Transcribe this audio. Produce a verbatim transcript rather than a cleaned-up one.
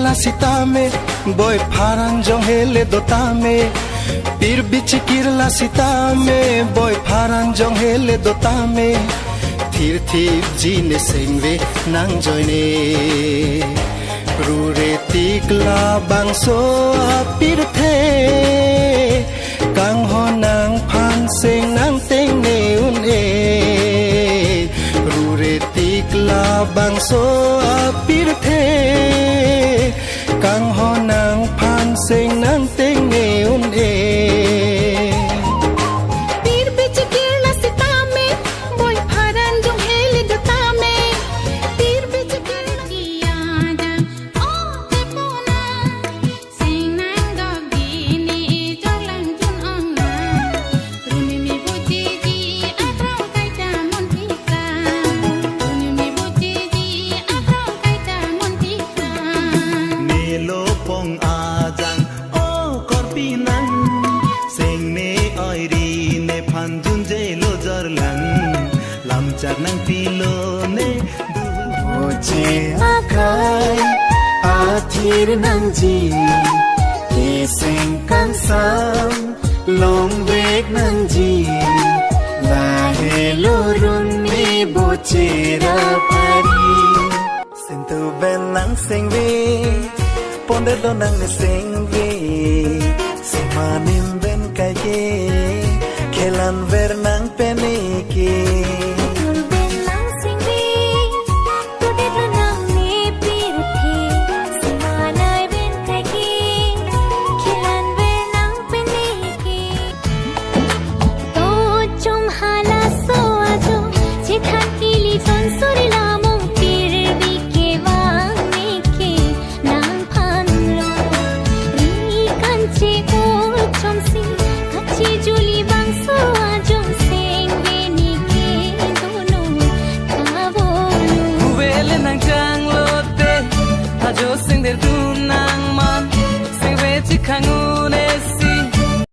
La sitame, boi pharan jong hele dotame. Pir bichikir la sitame, boi pharan jong hele dotame. Thir thip ji ne sengve nangjoine. Rure tik labangso apirthe. Kanghon nangphan seng nangtengne un-e. Rure tik labangso apirthe. Kanghon nangphan seng nangtengne un-e. Pir bichikir la sitame, boi pharan jong hele dotame. Pir bichikir la kiya jang, oh, tepona. Sing nang dok gini, ijok lang jun ong na. Rumi mi buji ji, akrong kaita mun tikra. Rumi mi buji ji, akrong kaita mun tikra. Nelo pong ajang, oh, korpi nang. Sing ne oiri nephan junje lo jorlang. Lamchar nangpilo ne. Boche akai athir nangji, keseng kangsam longvek nangji, lahelo run me boche rapari. Sintu ben nangsengve, pondet lo nang ne sengve, semanim ben kaike, khelanver nang pe